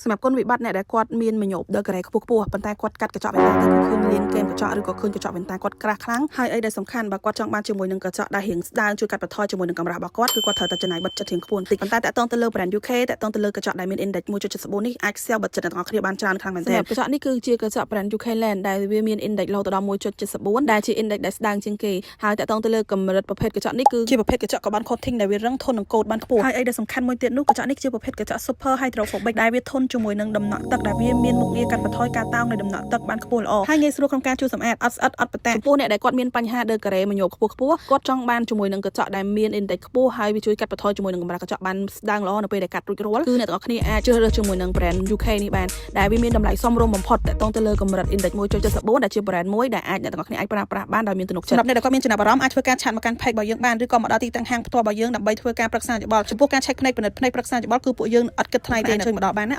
សម្រាប់គុណវិបត្តិអ្នកដែលគាត់មានមញោបដល់ការ៉េខ្ពស់ខ្ពស់ប៉ុន្តែគាត់កាត់កញ្ចក់វ៉ែនតាទៅគឺឃើញលៀនគែមកញ្ចក់ឬក៏ឃើញកញ្ចក់វ៉ែនតាគាត់ក្រាស់ខ្លាំងហើយអីដែលសំខាន់បើគាត់ចង់បានជាមួយនឹងកញ្ចក់ដែលរៀងស្ដើងជួយកាត់បន្ថយជាមួយនឹងកម្រាស់របស់គាត់គឺគាត់ត្រូវតែចំណាយ budget រៀងខ្ពស់បន្តិចប៉ុន្តែតាក់ទងទៅលើ brand UK តាក់ទងទៅលើកញ្ចក់ដែលមាន index 1.74នេះអាច sell budget អ្នកទាំងអស់គ្នាបានច្រើនខ្លាំងមែនទែនកញ្ចក់នេះគឺជាកញ្ចក់ brand UK Land ដែលវាមាន index រហូតដល់1.74ដែលជា index ដែលស្ដើងជាងគេហើយតាក់ទងទៅលើកម្រិតប្រភេទកញ្ចក់នេះគឺជាប្រភេទកញ្ចក់ carbon coating ដែលវារឹងធន់នឹងកូដបានខ្ពស់ហើយអីដែលសំខាន់មួយទៀតនោះកញ្ចក់នេះជាប្រភេទកញ្ចក់ super hydrophobic ដែលវាធន់ជាមួយនឹងដំណក់ទឹកដែលវាមានមុខងារកាត់បន្ថយការតោងនៃដំណក់ទឹកបានខ្ពស់ល្អហើយងាយស្រួលក្នុងការជួសសម្អាតអត់ស្អិតអត់ប្រតាចំពោះអ្នកដែលគាត់មានបញ្ហាដឺការ៉េមញោបខ្ពស់ខ្ពស់គាត់ចង់បានជាមួយនឹងកញ្ចក់ដែលមាន index ខ្ពស់ហើយវាជួយកាត់បន្ថយជាមួយនឹងកម្រាស់កញ្ចក់បានស្ដើងល្អនៅពេលដែលកាត់រួចរាល់គឺអ្នកទាំងអស់គ្នាអាចជ្រើសរើសជាមួយនឹង brand UK នេះបានដែលវាមានតម្លៃសមរម្យបំផុតតាក់ទងទៅលើកម្រិត index 1.74ដែលជា brand មួយដែលអាចអ្នកទាំងអស់គ្នាអាចប្រើប្រាស់បានដោយមានទំនុកចិត្តសម្រាប់អ្នកដែលគាត់មានចំណាប់អារម្មណ៍អាចធ្វើការ chat មកកាន់ page របស់យើងបានឬក៏មកដល់ទីតាំងហាងផ្ទាល់របស់យើងដើម្បីធ្វើការប្រឹក្សាយោបល់ចំពោះការ check ភ្នែកពិនិត្យភ្នែកប្រឹក្សាយោបល់គឺពួកយើងអត់គិតថ្លៃទេជួយមកដល់បានណា។